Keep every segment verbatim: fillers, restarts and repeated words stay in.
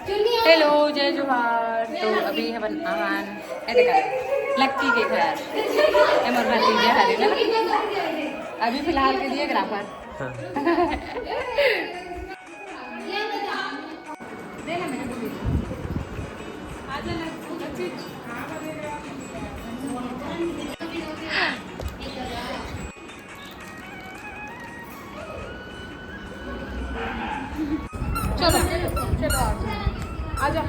Hello, जय जोहार। तो अभी हमन आहान, ए देखा, लक्की के घर। ए मोर भतीजा हरे ना। अभी फिलहाल के लिए ग्राफर। हाँ। चलो, चलो, आ जाओ।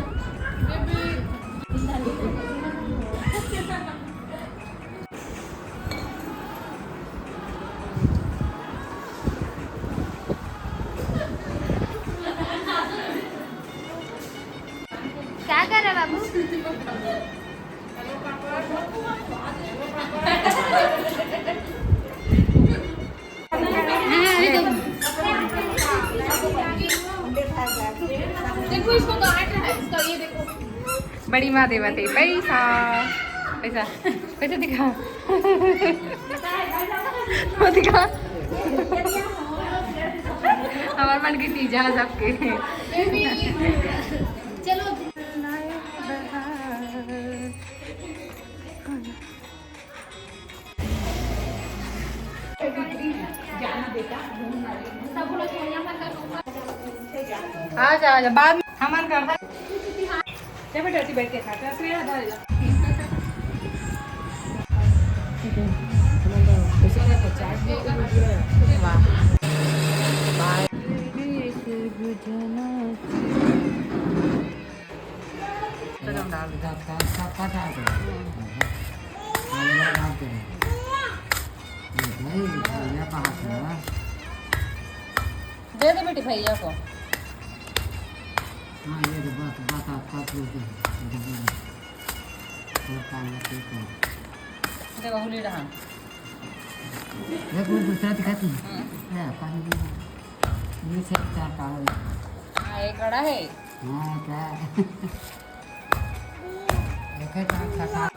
क्या कर रहा बाबू? देखो, इसको काट रहा है, इसका, ये देखो। बड़ी माँ देवत हे पैसा, पैसा, पैसा दिखा। वो दिखा। हमार मन के चीज है सबके। चलो। आ जा, आ जा, बाद में हमन कर। जा बेटा, ऐसी बैठ के खा, तो ऐसे रहा, धर जा। वाह। बाय। चलो, डाल दे। दे दे बेटी भैया को। हाँ, ये तो बस, बस, आप पास लेते हैं। ये तो बस। और काम करते हैं। देखो, हुली रहा। ये कोई दूसरा दिखाती है। हम्म। ये पानी भी है। ये सब चार कागज। हाँ, ये कड़ा है। हाँ, क्या? देखे तो अच्छा था।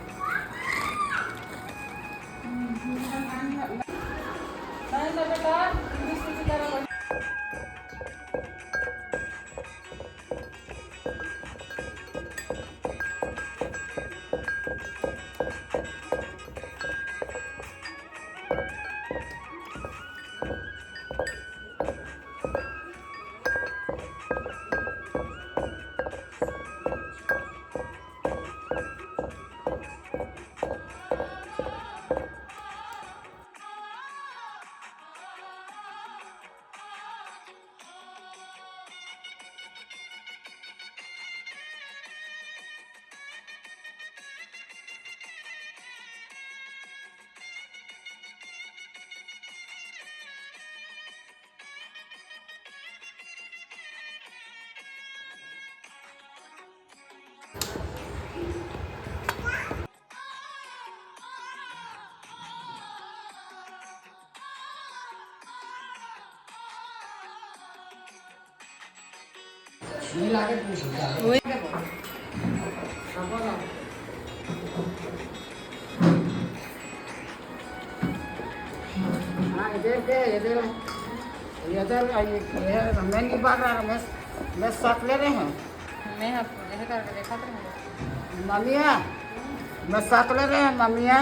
हाँ, इधर दे, इधर। इधर, ये, ये, मैं नहीं बात रहा, मैं, मैं साथ ले रहे हैं। मैं अब यही करके देखा तो नहीं। मम्मिया, मैं साथ ले रहे हैं, मम्मिया।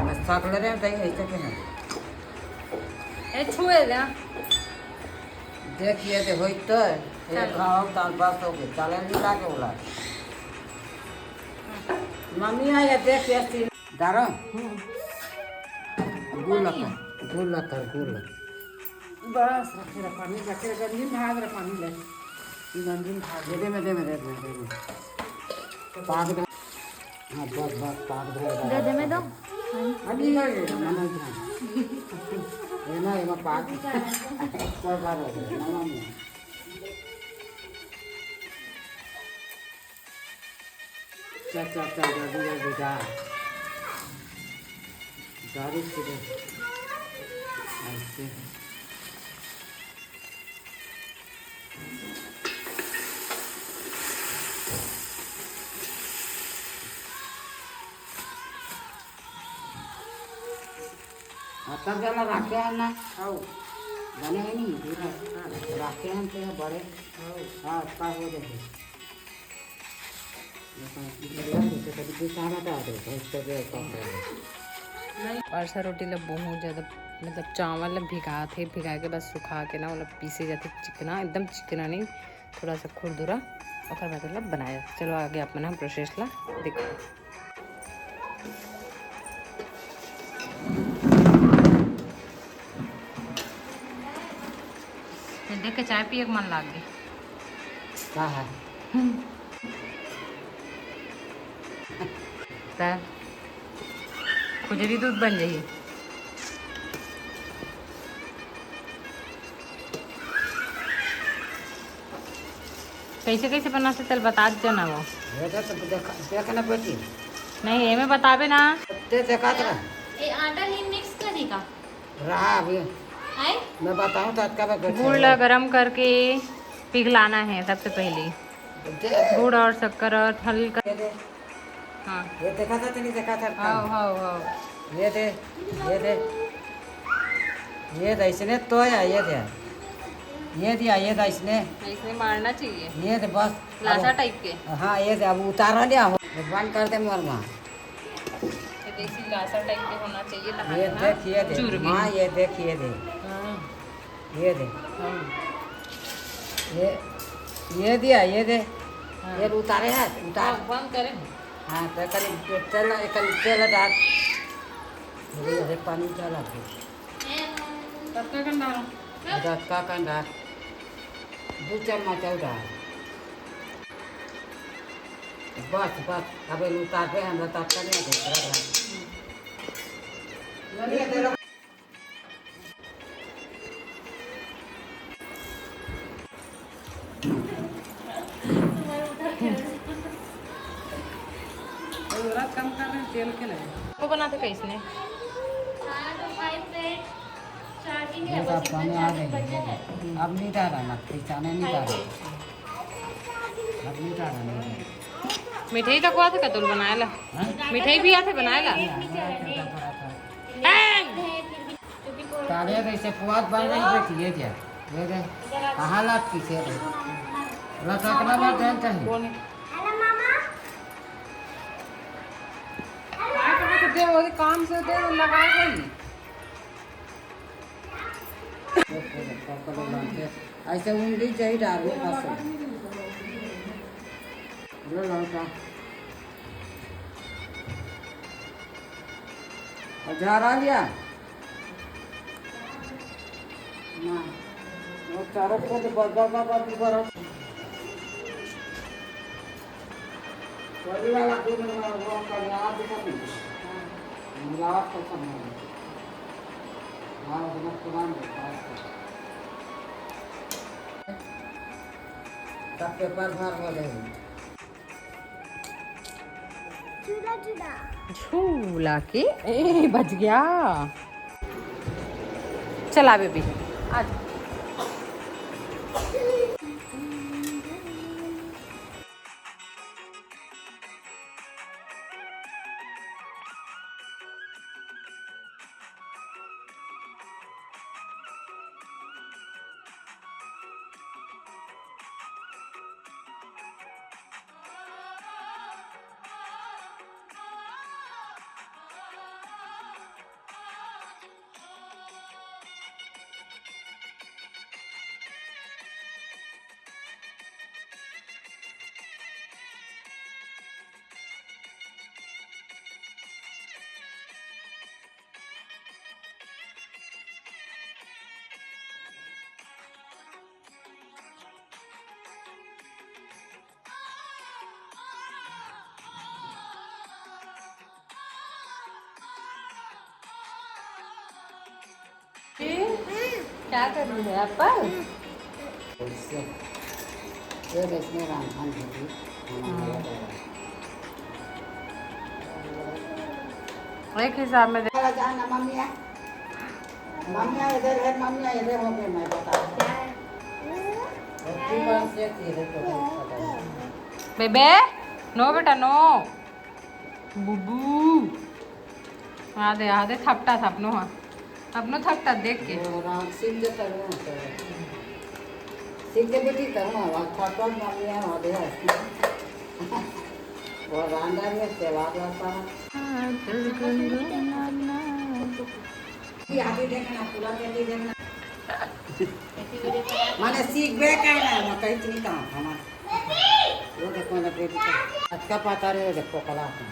मैं साथ ले रहे हैं, दही ऐसे के हैं। ए, छुए ले। देखिए, दे होई तो, ये चलो। खाओ, दाल बस हो गई, चले नहीं लागे बोला। मम्मी, आ ये देख, ये सीन डारो। हम्म। गुड़ लगा, गुड़ लगा, गुड़ लगा। बस, रखे रह पानी, रखे रह, गंजी में भाग रह पानी ले। गंजी में भाग। दे दे, मैं दे, मैं दे, मैं दे, मैं। पाक दे। हाँ, बस, बस, पाक दे, दे दे, मैं दो। अभी ये, ये, मना था। ये ना, ये ना पाक। कोई बात नहीं, मना नहीं। चल, चल, चल, जल्दी, जल्दी जा। गाड़ी से दे। ऐसे। अतक जना राखे हे ना, खाओ। बने हे नहीं, पूरा राखे हम तो बड़े। हाँ, का हो जाए। लेकिन इधर से कभी कुछ आना था, तो उसको जो कम कर दे। अरसा रोटी ला बहुत ज़्यादा, मतलब, चावल ला भिगाथे, भिगा के बस सुखा के ना, ओला पीसे जाथे चिकना, एकदम चिकना नहीं, थोड़ा सा खुरदुरा, ओकर बाद ओला बनाया। चलो, आगे आप मन ह प्रोसेस ला देखो। ये देख के चाय पिए के मन लाग गे। का है? त खुजरी दूध बन जाही। कैसे कैसे बनाथे, चल बता दे ना वो। ये तो, तो देख, देख ना बेटी। नहीं, ये में बताबे ना। ते देखा था। ए, आटा ही मिक्स करी का? रहा अभी। आए? मैं बताऊँ तो अतका बार बैठे गुड़ हो। ला गरम करके पिघलाना है सबसे पहले। दे। गुड़ और शक्कर और हल्का। ये दे। हाँ। ये देखा था, तनी देखा था। हाव, हाव, हाव। ये दे, ये दे। ये दे, इसने तो है, ये दे। ये दिया, ये दे, इसने। इसने मारना चाहिए। ये दे, बस। लासा अब टाइप के। हाँ, ये दे, अब उतारा लिया हो। बंद कर दे मोर माँ। ये देसी लासा टाइप के होना चाहिए, तहाँ ये ना देख, ये दे। चूरबे। माँ, ये देख, ये दे। हाँ। ये दे। हाँ। ये, ये दिया, ये दे। हाँ। ये उतारे है, उतार। हाँ, बंद करे। हाँ, तो कल तेल, कल तेल डाल। ये, ये पानी डाला दे। कतका कन डालो? कतका कन डाल। दो चम्मच और डाल। बस, बस, अब ये उतार दे, हमरा तो अच्छा नहीं है, दूसरा डाल। ये दे लो। थोड़ा कम कर रहे हैं तेल के लिए। वो बनाते कैसने? ये सब खाने आ गए हैं, ये देखो। अब नहीं डाला ना, पहचाने नहीं डाला। अब नहीं डाला, नहीं डाला। मिठाई तक हुआ था कतुल बनाए ला? हाँ? मिठाई भी आथे बनाए ला? नहीं, हमारा छोटा बड़ा था। हैं! काले तो इसे पुआत बन रही बेटी, ये क्या? ये दे, कहाँ लात की से दे? लटकना बात है कहीं। हेलो मामा। काय करके दे, वो काम से दे, वो लगा गई। ऐसे उंगली चाहिए डाल दो, बस। लो लौटा। और झाड़ा लिया? ना। वो चारों को तो बस, बस, बस, बस, बस। चल रहा है, कोई ना, वो कर रहा है, आप दिखा दो। मिलावट खत्म हो गई। हाँ, वो तो पुरान है, पास का। सब पेपर भर हो गए। झूला, झूला। झूला के, ए, बच गया। चला बेबी, आ जा। क्या कर रही है एप्पल? ये देखने रामधान दीदी, हमारा एक हिसाब में दे- चला जाना मम्मी आ। मम्मी आ इधर है, मम्मी आ इधर हो गए, मैं बता। और तू बात से तेरे को पता नहीं। बेबे, नो बेटा, नो। बुबू। आ दे, आ दे, थपटा थपनो, हाँ। अपनो थकता देख के। वो रांध सीख के तरुण होता है। सीख के बेटी तरुण है, आज थकता मम्मी है, आधे हंसती। वो रांधा में सेवा करता है। ये आगे देखना, पूरा करके देखना। माने सीखबे करना, मैं कहीं नहीं कहूँ, हमारे वो देखो ना बेटी का, अच्छा पाता रहे, देखो कला का।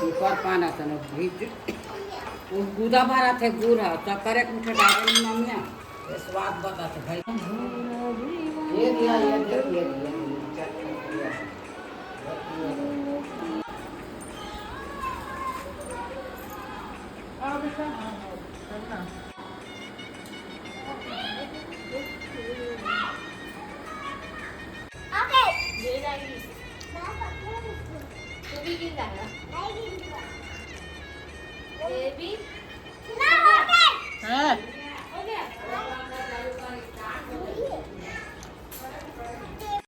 ऊपर पाना तो ना भीज, वो गुदा भरा थे गुड़ है, चक्कर एक मुठे डाले नहीं मम्मिया, ये स्वाद बता थे भाई। ये दिया, ये दिया, ये दिया।